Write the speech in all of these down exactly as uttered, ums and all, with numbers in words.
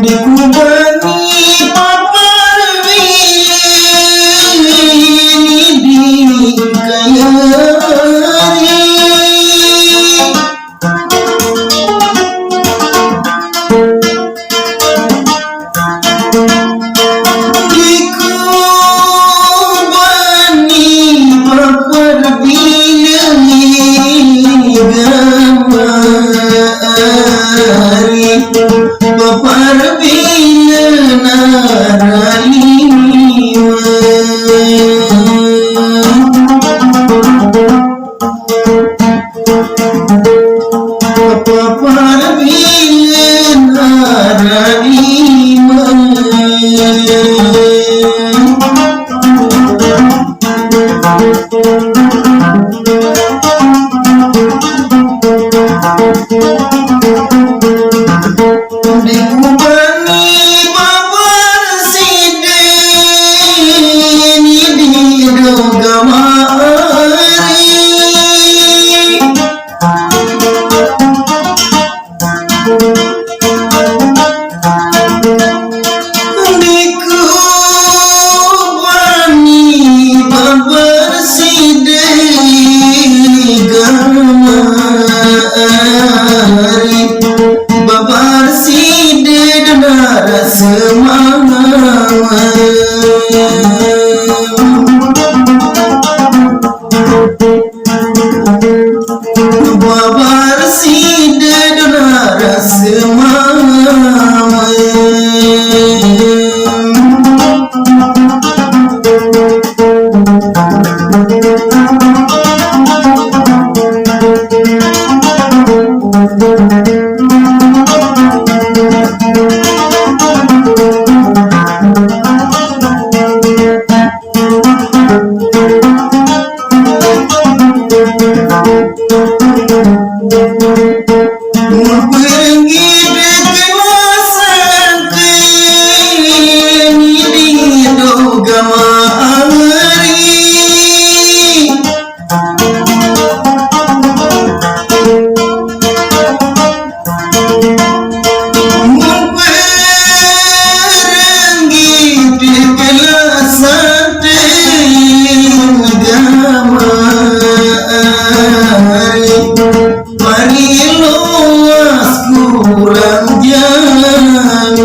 Dikubani paparbini di kayari. Dikubani paparbini di kayari. Paparbini naralima. Paparbini naralima. Dikubani paparbini di dogamari. Dikubani paparbini di kayari. Paparbini di dogamari. Paparbini di dogamari. Murpergi di kemasan kini di dogamari. Mun pergi di kelasan tengah gamari, mari luas kurang jamin.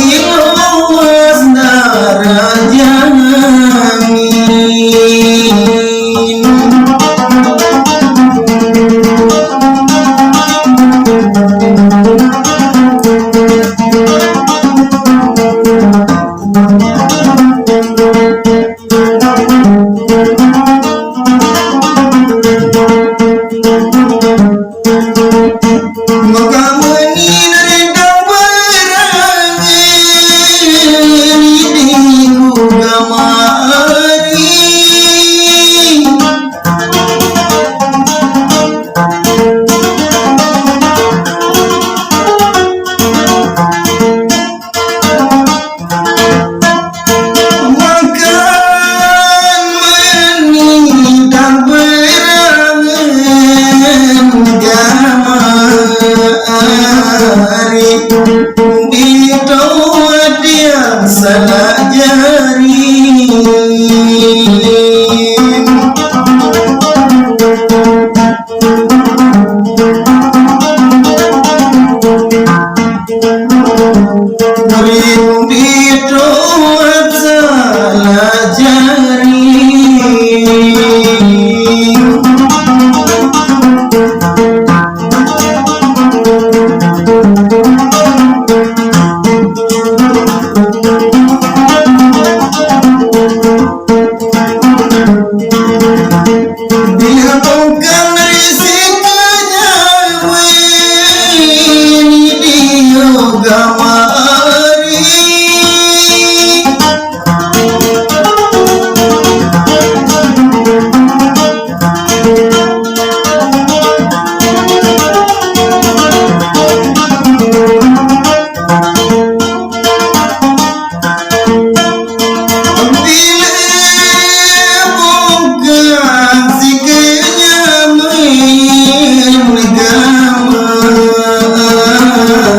Pariwas darajamin. Maka meni narendang berangan di ku gamari. Makan meni dan berangan gamari. Di toa tiang salah jari. Rindu di toa salah jari. Bila bukan rezeki nyawa ini di gamari.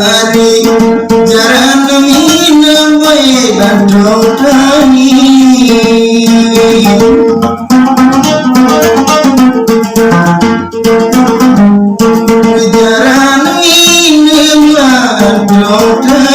Ani, jarang kami nampai bantong tani. Jarang ini bantong tani.